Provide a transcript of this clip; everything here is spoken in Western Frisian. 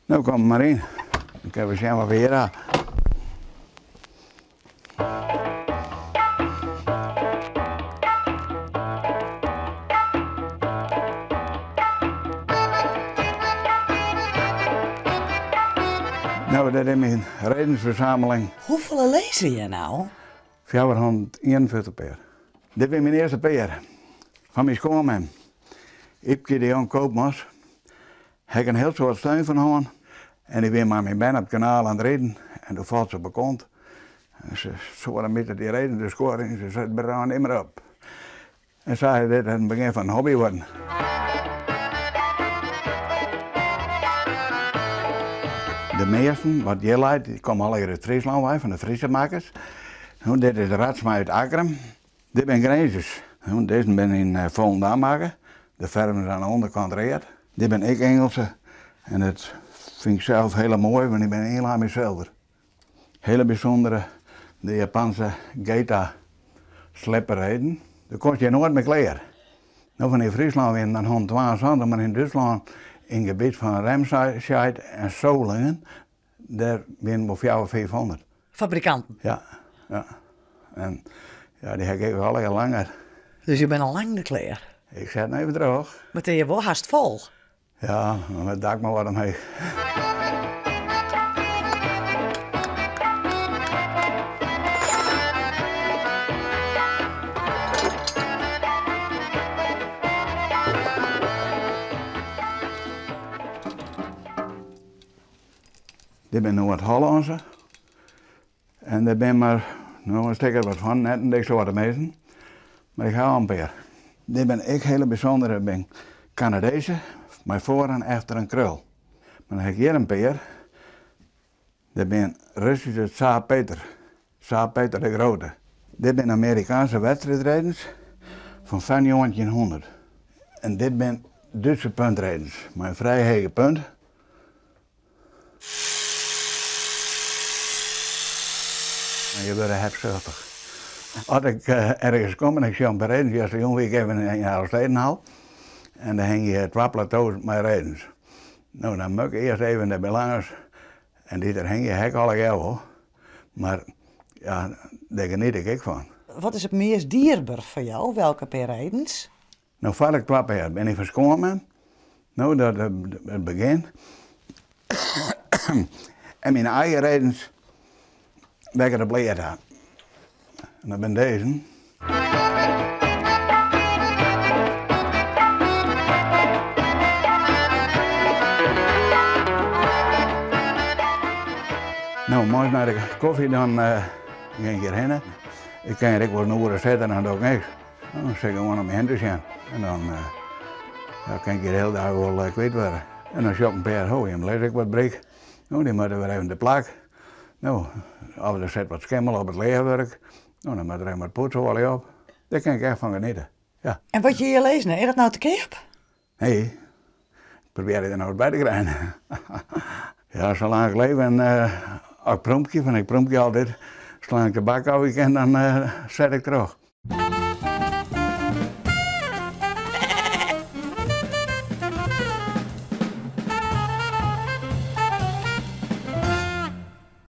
No kom mar yn. Dan kinne we sjen wat we hjir ha. No, dit is myn redensfersameling. Hoefolle lizze hjir no? 451 pear. Dit wie myn earste pear. Fan myn skoanmem, Ypke de Jong Koopmans. Ha ik in hiel soad steun fan hân. En ik wie mei myn bern op it kanaal oan it riden en doe falt se op 'e kont. En se soademietert dy redens de skuor yn, se seit brân dy mar op. En sa is dit it begjin fan in hobby wurden. De measten wat hjir leit, dy komme allegear út Fryslân wei, fan de Fryske makkers. Dit is Ratsma út Akkrum. Dit binne Grinzers. Dizze binne yn Volendam makke. De ferve is oan de ûnderkant read. Dit binne ek Ingelse en dat fyn ik sels hiele moai, want dy binne ynlaam yn sulver. Hiele bysûndere, de Japanse Geta slipperreden. Do komst hjir noait mei klear. No fan yn Fryslân wienen dan 172, mar yn Dútslân yn it gebiet fan Remscheid en Solingen, dêr wienen wol fjouwer, 500. Fabrikanten? Ja, ja. En ja, dy ha ik ek allegear langer. Dus je binne al lang net klear? Ik set noch even troch. Mar it is hjir wol hast fol. Ja, dan it dak mar wat omheech. Dit binne Noard-Hollânske. En der binne mar no in stik of wat fan, net in dik soarte minsken, mar ik ha al in pear. Dit binne ek hiele bysûndere, binne Kanadezen mei foar en efter in krul. Mar dan ha ik hjir in pear, dit binne Russyske Tsaar Peter, Tsaar Peter de Grote. Dit binne Amerikaanske wedstriidredens fan foar 1900. En dit binne Dútske puntredens mei in frij hege punt. Je wurde hebsuchtich. As ik ergens kom en ik sjoch in pear redens, justerjûn wie ik even yn Elfstedenhal en dêr hingje twa plato's mei redens. No, dan moat ik earst even derby lâns en dy't der hingje ha ik allegear wol, mar ja, dêr geniet ik ek fan. Wat is it meast dierber foar jou, welke pear redens? No foar ik twa pear bin ik fan skoanmem. No dat it begjin. En myn eigen redens wêr't ik it op leard ha. En dat binne dizze. No, moarns nei de kofje dan gean ik hjir hinne. Ik kin hjir ek wol in oere sitte en dan doch ik niks. Dan sit ik gewoan om my hinne te sjen en dan ja, kin ik hjir de hiele dei wol kwyt wurde. En dan sjoch ik in pear, ho, hjir lizze ek wat bryk. No, dy moatte wer even te plak. No, of der sit wat skimmel op it learwurk. No, dan moat der even wat poetsoalje op. Dêr kin ik echt fan geniete, ja. En wat je hjir lizzen, is dat no te keap? Nee, ik probearje der noch wat by te krijen. Ja, salang ik leef en as ik prûmkje, want ik prûmkje altyd, salang ik tabak ôf kin, dan set ik troch.